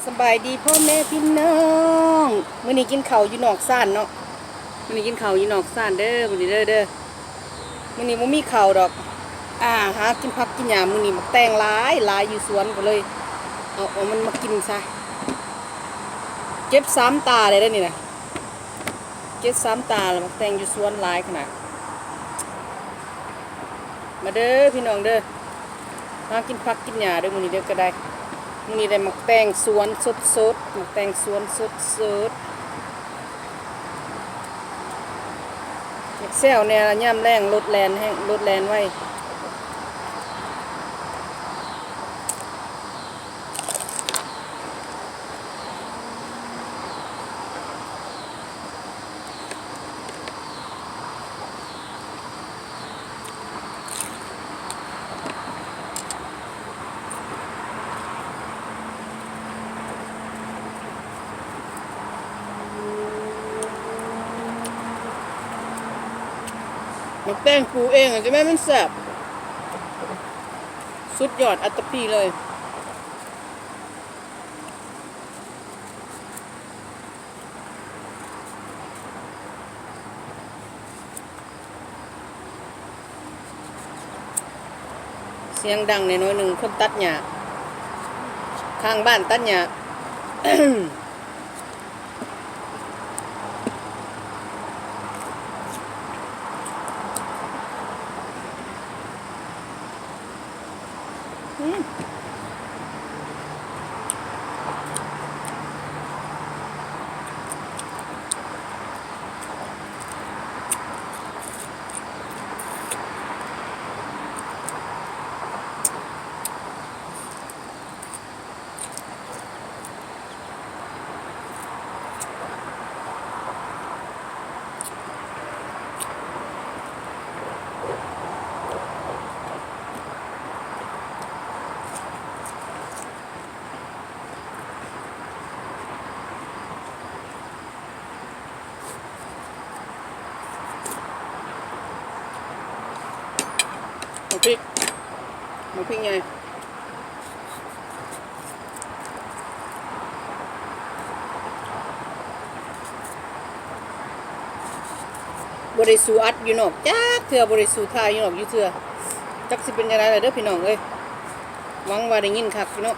ສະບາຍດີພໍ່ແມ່ພີ່ນ້ອງ ມື້ນີ້ກິນເຂົ້າຢູ່ນອກຊານເນາະ ມື້ນີ້ກິນເຂົ້າຢູ່ນອກຊານເດີ ມື້ນີ້ເດີ ເດີ ມື້ນີ້ບໍ່ມີເຂົ້າດອກ ອ່າ ຫາກິນຜັກກິນຫຍ້າ ມື້ນີ້ໝາກແຕງຫຼາຍ ຫຼາຍຢູ່ສວນ ກໍເລີຍເອົາ ເອົາມັນມາກິນຊະ ເກັບສາມຕາເລີຍເດີນີ້ນະ ເກັບສາມຕາແລ້ວ ໝາກແຕງຢູ່ສວນຫຼາຍຂະໜາດ. ມາເດີພີ່ນ້ອງເດີ ມາກິນຜັກກິນຫຍ້າເດີມື້ນີ້ເດີ ກະໄດ້ ມື້ນີ້ໄດ້ໝາກແຕງສວນສົດໆ ໝາກແຕງສວນສົດໆ ຢາກແຊວແດ່ລະ ຍາມແລງລົດແລ່ນແຮງ ລົດແລ່ນໄວ. ໝາກແຕງປູເອງ ຈັ່ງໃດມັນແຊບ ສຸດຍອດ ອັດຕະປີເລີຍ. ສຽງດັງແດ່ໜ້ອຍໜຶ່ງ ຄົນຕັດຫຍ້າ ຂ້າງບ້ານຕັດຫຍ້າ. ບັກພິກ ບັກພິກໃຫຍ່ ບໍ່ໄດ້ສູ້ອັດຢູ່ນອກຈັກເທື່ອ ບໍ່ໄດ້ສູ້ຖ່າຍຢູ່ນອກຈັກເທື່ອ ຈັກຊິເປັນຈັ່ງໃດລະເດີພີ່ນ້ອງເອີຍ ຫວັງວ່າໄດ້ຍິນຄັກຢູ່ເນາະ.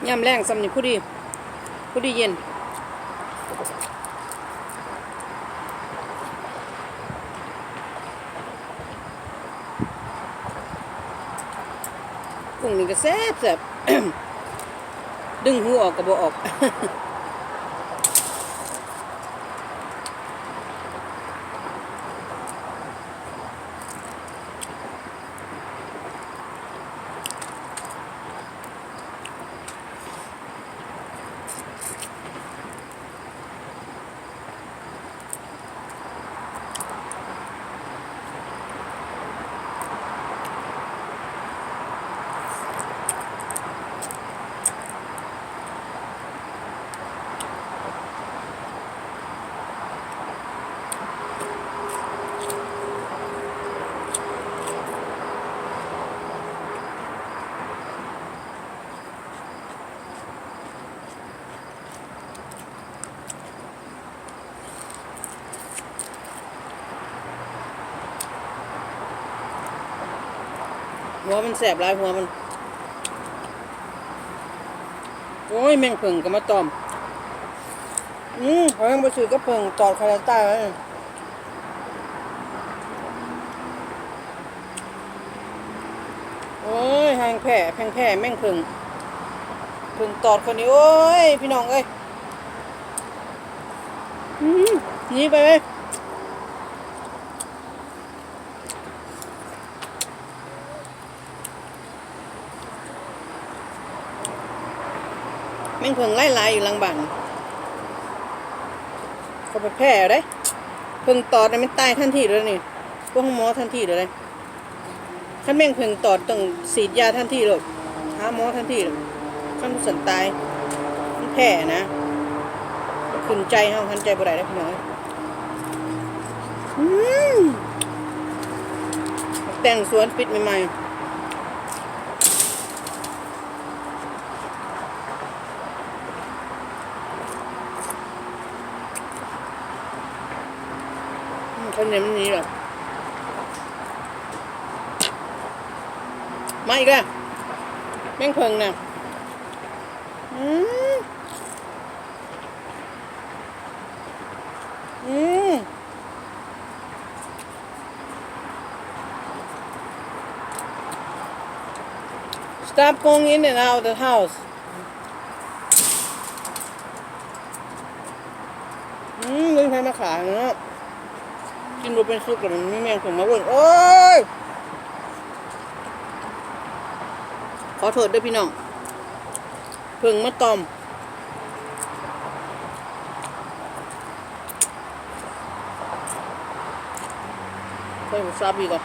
ຍາມແລງຊ່ຳນີ້ພໍດີ ພໍດີເຢັນ. ກຸ້ງນີ້ກະແຊບໆ ດຶງຫູອອກກະບໍ່ອອກ. ຫົວມັນແຊບຫຼາຍ ຫົວມັນ. ໂອ້ຍ ແມງເຜິ້ງກະມາຕອມ. ອືມ ຂ້ອຍຍັງບໍ່ຖືກກັບເຜິ້ງຕອດ ຂ້ອຍລະຕາຍແລ້ວ. ໂອ້ຍ ແຮງແພ້ ແພງແພ້ ແມງເຜິ້ງ ເຜິ້ງຕອດຂ້ອຍນີ້ ໂອ້ຍ ພີ່ນ້ອງເອີຍ ອືມ ໜີໄປເວີຍ. ແມງເຜິ້ງຫຼາຍໆຢູ່ຫຼັງບ້ານ ເຂົາໄປແຜ່ເດ້. ເຜິ້ງຕອດນີ້ມັນຕາຍທັນທີເລີຍນີ້ ພວກເຮົາໝໍທັນທີເລີຍເດ້. ຄັນແມງເຜິ້ງຕອດຕ້ອງສີດຢາທັນທີໂລດ ຫາໝໍທັນທີໂລດ ຄັນບໍ່ຊັ້ນຕາຍ ມັນແພ້ນະ. ຂຶ້ນໃຈເຮົາ ຫັນໃຈບໍ່ໄດ້ເດ້ພີ່ນ້ອງ. ອືມ ແຕງສວນປິດໃໝ່ໆ ອືມ ຂ້າວໜຽວມັນໜີແລ້ວ. ມາອີກແລ້ວ ແມງເຜິ້ງນະ. ອືມ ອືມ Stop going in and out the house. ອືມ ບໍ່ມີໃຜມາຂາຍເນາະ ກິນບໍ່ເປັນສຸກ ແລ້ວມັນມີແມງເຜິ້ງມາວົນ. ໂອ້ຍ ຂໍໂທດເດີພີ່ນ້ອງ ເຜິ້ງມາຕອມ. ໃສ່ໝາກສັບອີກກ່ອນ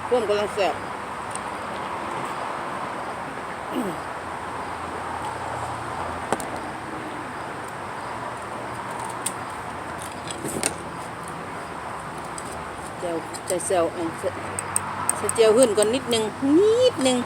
ພວມກຳລັງແຊບ. ແຈ່ວ ໃສ່ແຈ່ວ ອັນ ໃສ່ແຈ່ວຫຶ້ນກ່ອນນິດໜຶ່ງ ນິດໜຶ່ງ.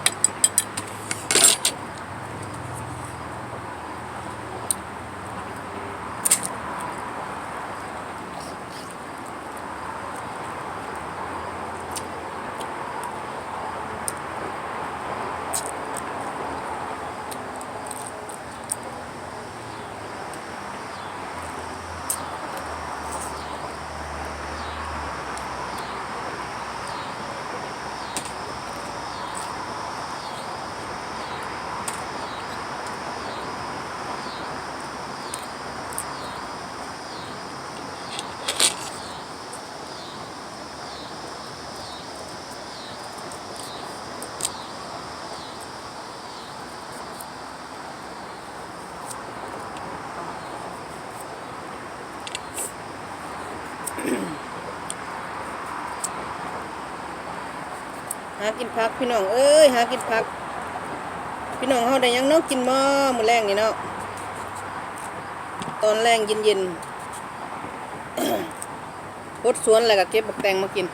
ຫາກິນຜັກ ພີ່ນ້ອງເອີຍ ຫາກິນຜັກ. ພີ່ນ້ອງເຮົາໄດ້ຫຍັງເນາະກິນບໍ່ມື້ແລງນີ້ເນາະ ຕອນແລງເຢັນໆ. ຫົດສວນແລ້ວກໍເກັບບັກແຕງມາກິນ.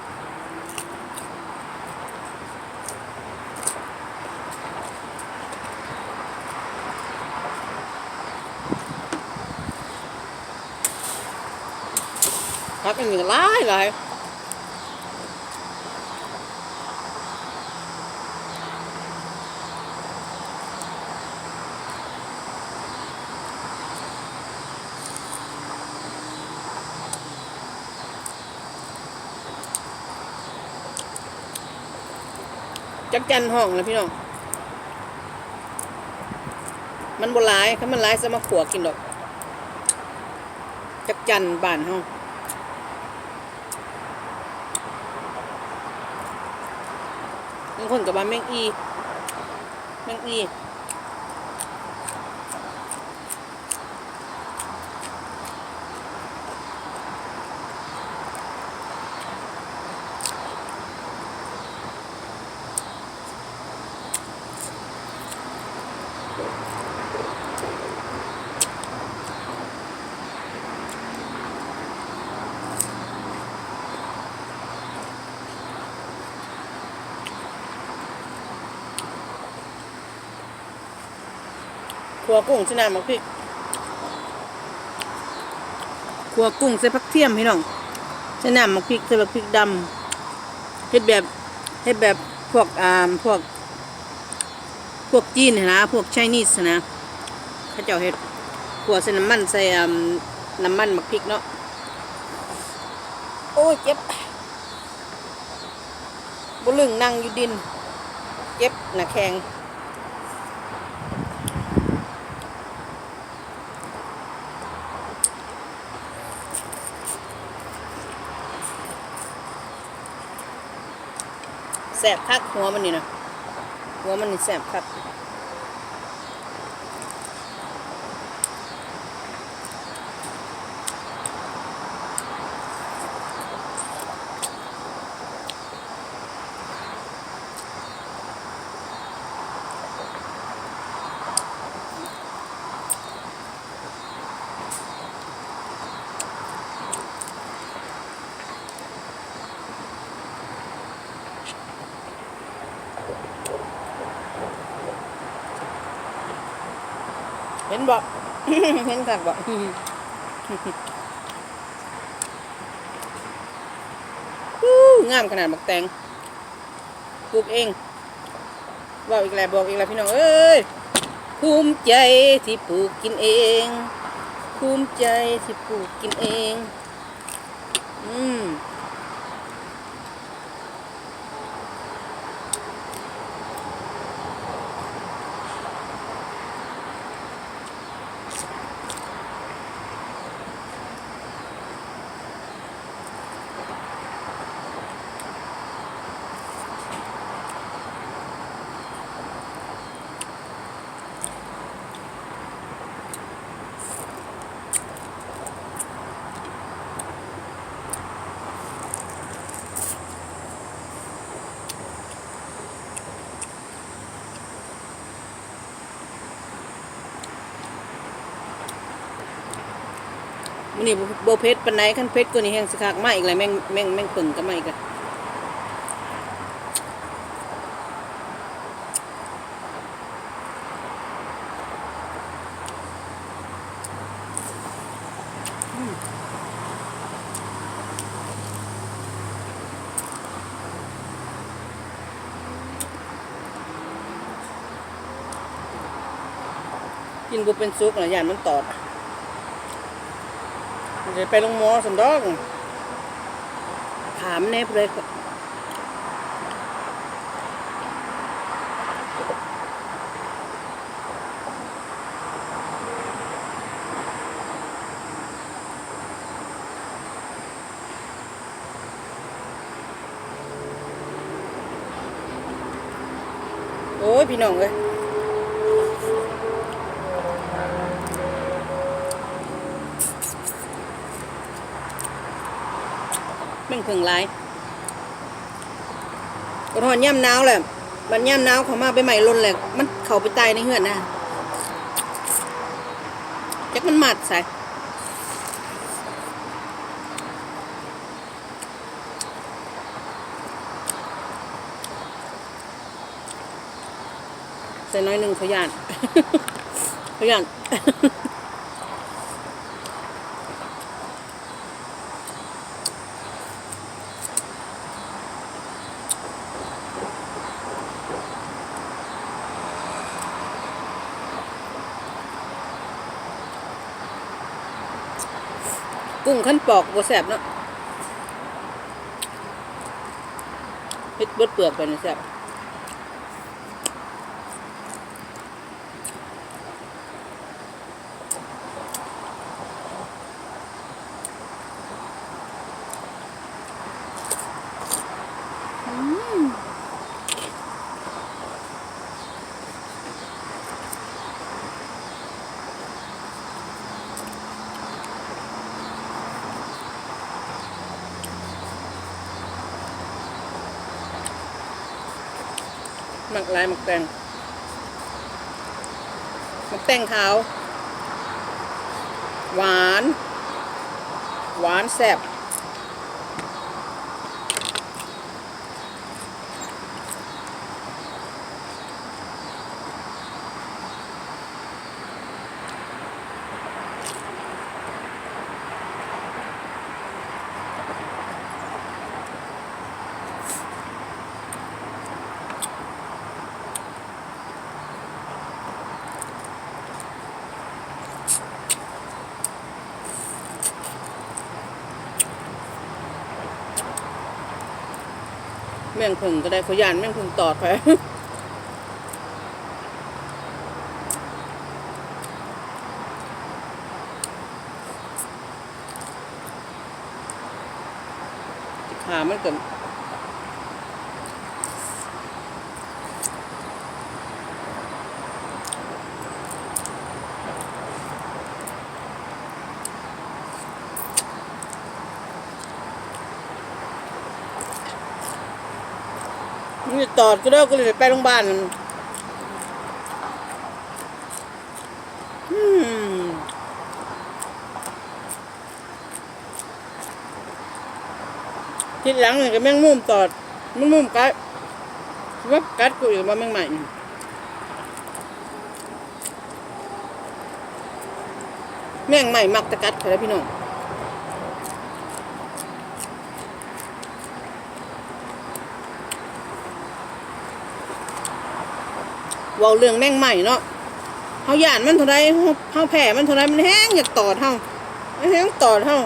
ຜັກອັນນີ້ຫຼາຍໆ. ຈັກຈັ່ນຫ້ອງລະພີ່ນ້ອງ ມັນບໍ່ຫຼາຍ ຄັນມັນຫຼາຍຊິເອົາມາຂົ້ວກິນດອກ ຈັກຈັ່ນບ້ານເຮົາ. ບາງຄົນກໍວ່າແມງອີ່ ແມງອີ່. ຂົ້ວກຸ້ງໃສ່ນ້ຳໝາກພິກ ຂົ້ວກຸ້ງໃສ່ຜັກທຽມພີ່ນ້ອງ ໃສ່ນ້ຳໝາກພິກ ໃສ່ບັກພິກດຳ ເຮັດແບບ ເຮັດແບບພວກ ອ່າ ພວກ ພວກຈີນຫັ້ນນະ ພວກໄຊນີສຫັ້ນນະ ເຂົາເຈົ້າເຮັດ ຂົ້ວໃສ່ນ້ຳມັນ ໃສ່ ອ່າ ນ້ຳມັນໝາກພິກເນາະ. ໂອ້ຍ ເຈັບ. ບໍ່ລຶ້ງ ນັ່ງຢູ່ດິນ ເຈັບໜ້າແຂ້ງ. ແຊບຄັກ ຫົວມັນນີ້ນະ ຫົວມັນນີ້ແຊບຄັກ. ເຫັນບໍ່? ເຫັນຄັກບໍ່? ອູ້ ງາມຂະໜາດໝາກແຕງ ປູກເອງ. ເວົ້າອີກແລ້ວ ບອກອີກແລ້ວ ພີ່ນ້ອງເອີຍ ພູມໃຈທີ່ປູກກິນເອງ ພູມໃຈທີ່ປູກກິນເອງ ອືມ. ມື້ນີ້ບໍ່ ບໍ່ເຜັດປານໃດ ຄັນເຜັດກວ່ານີ້ແຮ່ງຊິຄັກ ມາອີກແລ້ວ ແມງ ແມງ ແມງເຜິ້ງກໍມາອີກແລ້ວ. ກິນບໍ່ເປັນສຸກລະ ຢ້ານມັນຕອດ ຊິໄປໂຮງໝໍຊັ້ນດອກ ຖາມແດ່ຜູ້ໃດ. ໂອ້ຍ ພີ່ນ້ອງເອີຍ ແມງເຜິ້ງຫຼາຍ. ກະຮອດຍາມໜາວແຫຼະ ບັດຍາມໜາວເຂົ້າມາໃບໄມ້ຫຼົ່ນແຫຼະ ມັນເຂົ້າໄປຕາຍໃນເຮືອນນະ ຈັກມັນມາແຕ່ໃສ. ໃສ່ໜ້ອຍໜຶ່ງ ເຂົາຢ້ານ ເຂົາຢ້ານ. ກຸ້ງຄັນປອກບໍ່ແຊບເນາະ ເຮັດເບິດເປືອກໄປນີ້ແຊບ. ອືມ ມັກຫຼາຍໝາກແຕງ. ໝາກແຕງຂາວ ຫວານ ຫວານແຊບ. ແມງເຜິ້ງກໍໄດ້ ຂ້ອຍຢ້ານແມງເຜິ້ງຕອດຂ້ອຍ. ຂາມັນກໍ ມັນຕອດ ກໍເລີຍ ກໍເລີຍໄປໂຮງບານ. ອືມ. ທິດຫຼັງນີ້ກໍແມງມຸມຕອດ ແມງມຸມກັດ ແວບກັດກູອີກວ່າແມງໄມ້. ແມງໄມ້ມັກຈະກັດຂ້ອຍເດ້ພີ່ນ້ອງ. ເວົ້າເລື່ອງແມງໄມ້ເນາະ ເຮົາຢ້ານມັນເທົ່າໃດ ເຮົາ ເຮົາແພ້ມັນເທົ່າໃດ ມັນແຮງຢາກຕອດເຮົາ ມັນແຮງຕອດເຮົາ.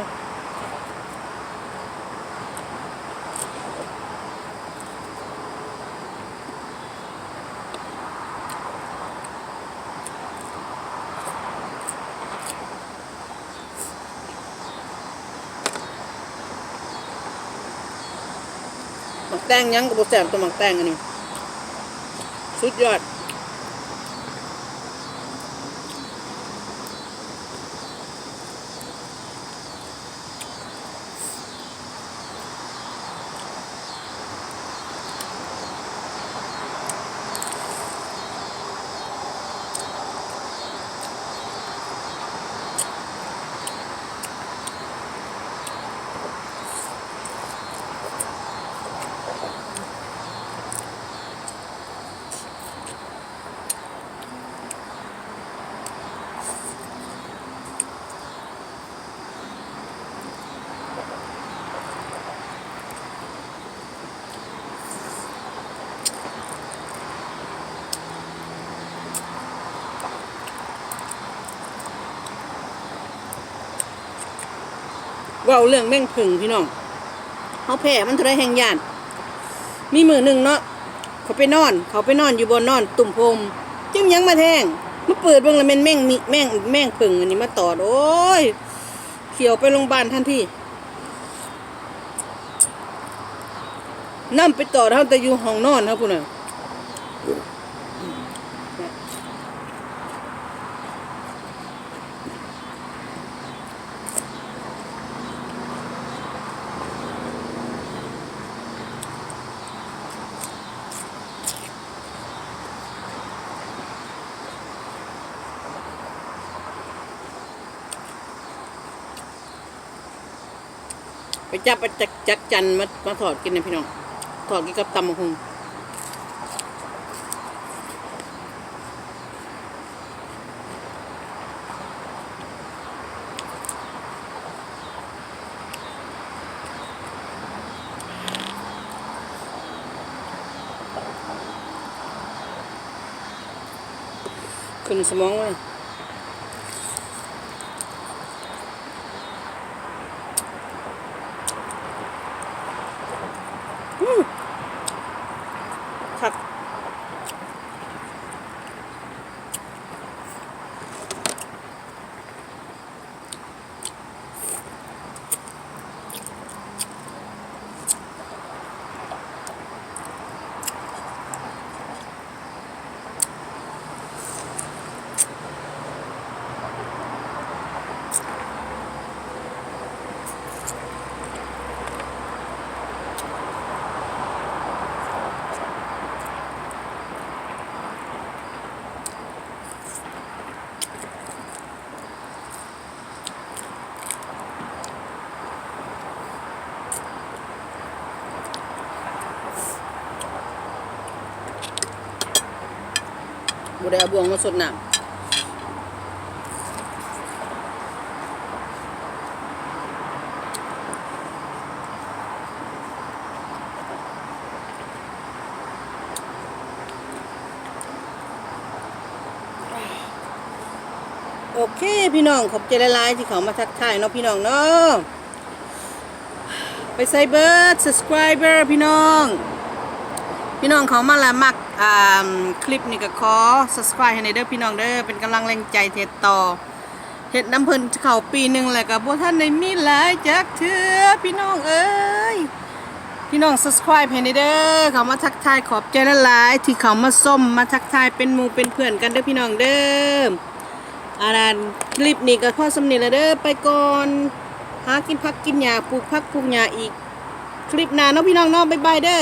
ໝາກແຕງຫຍັງກໍບໍ່ແຊບເທົ່າໝາກແຕງອັນນີ້ ສຸດຍອດ. ເວົ້າເລື່ອງແມງຜຶ່ງພີ່ນ້ອງ ເຮົາແພ້ມັນເທົ່າໃດແຮ່ງຢ້ານ. ມີມື້ໜຶ່ງເນາະ ຂ້ອຍໄປນອນ ເຂົາໄປນອນຢູ່ບ່ອນນອນຕຸ້ມໂຮມ ຈັກຫຍັງມາແທງ ມາເປີດເບິ່ງລະແມ່ນແມງມິ ແມງ ແມງຜຶ່ງອັນນີ້ມາຕອດ ໂອ້ຍ ຂ້ຽວໄປໂຮງບານທັນທີ. ນຳໄປຕອດເຮົາແຕ່ຢູ່ຫ້ອງນອນເຮົາພຸ້ນນະ. ໄປຈັບ ໄປຈັກ ຈັກຈັນມາ ມາທອດກິນນະພີ່ນ້ອງ ທອດກິນກັບຕຳບັກຫຸ່ງ. ຂຶ້ນສະໝອງເລີຍ. ອື ຄັກ. ບໍ່ໄດ້ເອົາບ່ວງມາຊົດນ້ຳ. ໂອເຄພີ່ນ້ອງ ຂອບໃຈຫຼາຍໆ ທີ່ເຂົ້າມາທັກທາຍເນາະພີ່ນ້ອງເນາະ. ໄປໃສເບິດ subscriber ພີ່ນ້ອງ ພີ່ນ້ອງເຂົ້າມາແລ້ວມັກ ອ່າ ຄລິບນີ້ກໍຂໍ subscribe ໃຫ້ແດ່ເດີພີ່ນ້ອງເດີ ເປັນກຳລັງແຮງໃຈເຮັດຕໍ່. ເຮັດນຳເພິ່ນເຂົ້າປີໜຶ່ງແລ້ວກໍບໍ່ທັນໄດ້ມີຫຼາຍຈັກເທື່ອພີ່ນ້ອງເອີຍ. ພີ່ນ້ອງ subscribe ໃຫ້ແດ່ເດີ ເຂົ້າມາທັກທາຍ ຂອບໃຈຫຼາຍໆ ທີ່ເຂົ້າມາຊົມ ມາທັກທາຍເປັນໝູ່ເປັນເພື່ອນກັນເດີພີ່ນ້ອງເດີ. ອັນນັ້ນ ຄລິບນີ້ກໍພໍສ່ຳນີ້ລະເດີ ໄປກ່ອນ ຫາກິນຜັກກິນຫຍ້າ ປູກຜັກປູກຫຍ້າອີກ ຄລິບໜ້າເນາະພີ່ນ້ອງເນາະ ບາຍບາຍເດີ.